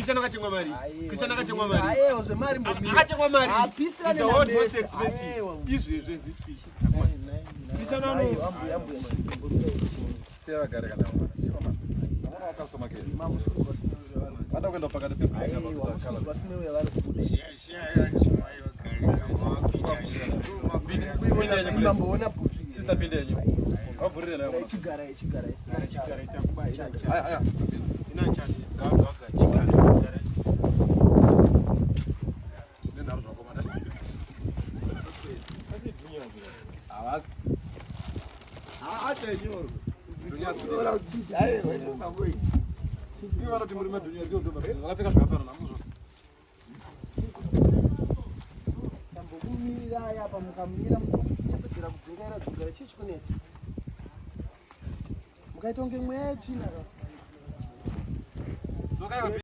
Cristiano akatengwa mari. Cristiano akatengwa mari. Ayewa zvemari mbomira. Akatengwa mari. Hapisira Is the world most nenambesa. expensive. Ayewa. Izvezvi this speech. Cristiano ano Ambuya ambuya. Siya vagare kana mwana. Chikomana. Amuna wa customer care. Vada kuenda pakati pebreak apa Aiwa, kuti akala. vasineuya vari kubuda. Pinde yenyu please. Mamboona bhutsu iyi. Sister pinde yenyu. Vavhurire nayo mwana. Chigara chigara. Aya aya. ina chani. Gaga chigara. Nenharo zvakomana. Havasi. Juniors kudii? Ivo vanoti muri madhunias ivo ndo madhunias. Vakapfeka zvakafanana hamuzvo. Tambokumira apa mukamira munyepedzera kudzungaira dzungaira chii chikunetsa? Mukaita kunge mweya yetsvina ka. Dzoka iwe.